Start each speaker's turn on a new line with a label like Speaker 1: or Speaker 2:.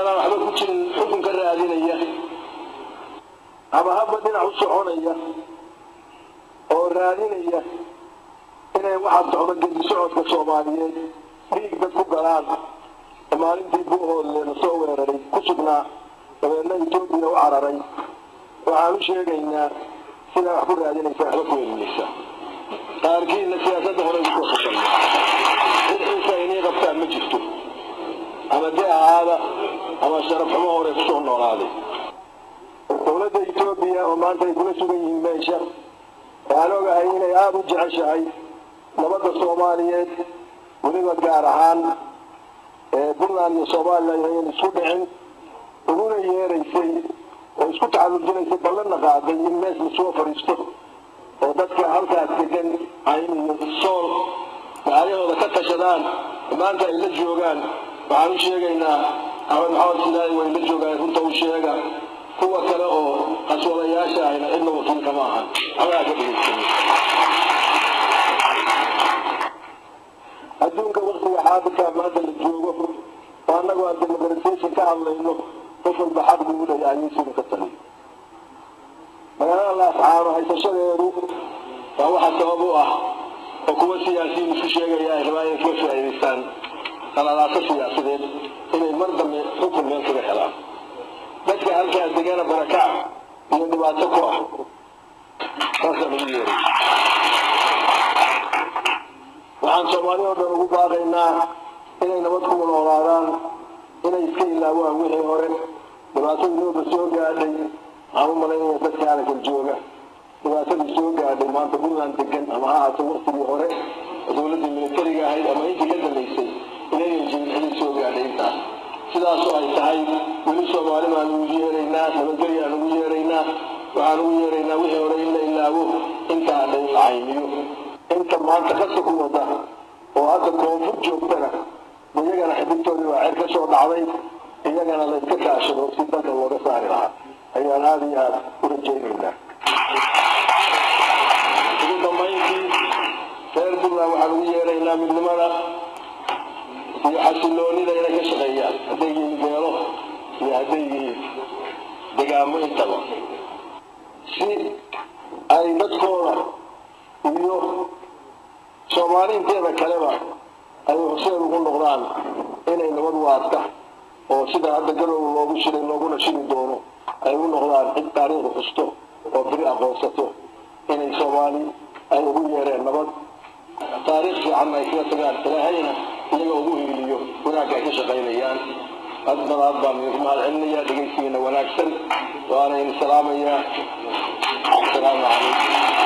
Speaker 1: Meelaan waxba ku jirin xukun ka raadinaya ama habba dhinac u soconaya oo raadinaya inay waxa socdo geedi socodka Soomaaliyeed dhiig dad ku galaan. Maalintii Buuhoodle la soo weeraray ku sugnaa, dabeedna Etoobiya u cararay. Waxaan u sheegaynaa sidaa wax ku raadinaysa waxba ku welinaysa. Qaarkiinna siyaasadda hore ugu soo fashalmay, cid xiisa inay qabtaan ma jirto, ama de ahaada ama sharaf xumo hore kusoo noolaaday. Dowladda Etoobiya oo maanta ay kula sugan yihiin meesha, waxaan ogahay inay aada u jeceshahay nabadda Soomaaliyeed, weliba gaar ahaan Puntland iyo Somaliland inayan isku dhicin, uguna yeeraysay oo isku taxallujinaysay, ballanna qaaday in mees lasoo fadhiisto oo dadka halkaas degan Cayn iyo Sool macalyahooda ka tashadaan. Maanta ay la joogaan, waxaan u sheegaynaa Axmed Maxamed Silaayi way la joogaan, runta u sheega. Kuwa kale oo qaswadayaasha ahna cidna wakiil kama ahan, waxbaa ka dhegeysanay. Adduunka waktiga xaadirkaa maanta la joogo oo annagu aan demoqratization ka hadlayno, qof walba xaq buu u leeyahay ayuusiinu ka taliyo. Magaalada Laascaano haysashadeedu waa waxa sabab u ah oo kuwa siyaasiyiin isku sheegaya ay rabaan inay kaga faa'iidaystaan qalalaaso siyaasadeed, inay mar dambe xukun meel kaga helaan. Dadka halkaa degana barakac iyo dhibaato ku ah saasaa lagu yeeray. Waxaan Soomaali oo dhan ugu baaqaynaa inay nabad ku noolaadaan, inay iska ilaawaan wixii hore dhibaatadii nooba soo gaadhay. Waxaan u malaynaya dadka halkan jooga dhibaatadii soo gaadhay maanta Puntland degan, ama ha ahaato waktigii hore dowladdii militariga ahayd ama intii ka dambaysay, inaynan jirin cidii soo gaadhay intaas. Sidaasoo ay tahay, weli Soomaali baan ugu yeeraynaa, nabadgelyaan ugu yeeraynaa. Waxaan ugu yeeraynaa wixii hore in la ilaawo, inta hadhay in la caymiyo. Inta maanta qasa ku wada oo hadda koonfur joogtana, iyagana xidigtoodii waa cer ka soo dhacday, iyagana la iska kaashado si dalka looga saari lahaa ayaan aada iyo aada u rajaynaynaa. Ugu dambayntii, reer Puntland waxaan ugu yeeraynaa midnimada iyo xasiloonida inay ka shaqeeyaan, hadday yihiin beelo iyo hadday yihiin degaamo intaba, si ay dadkooda iyo Soomaali inteeda kaleba ay horseed ugu noqdaan inay nabad waarta oo sida hadda Garowe loogu shiray looguna shiri doono ay u noqdaan cid taariikhdu xusto oo beri aqoonsato inay Soomaali ay ugu yeereen nabad, taariikh fiicanna ay kaga tagaan, Ilaahayna iyaga ugu hiiliyo wanaagga ay ka shaqaynayaan. Aad badaad baan idinku mahad celinayaa dhegaysigiina wanaagsan, waana idin salaamayaa. Asalaamu calaykum.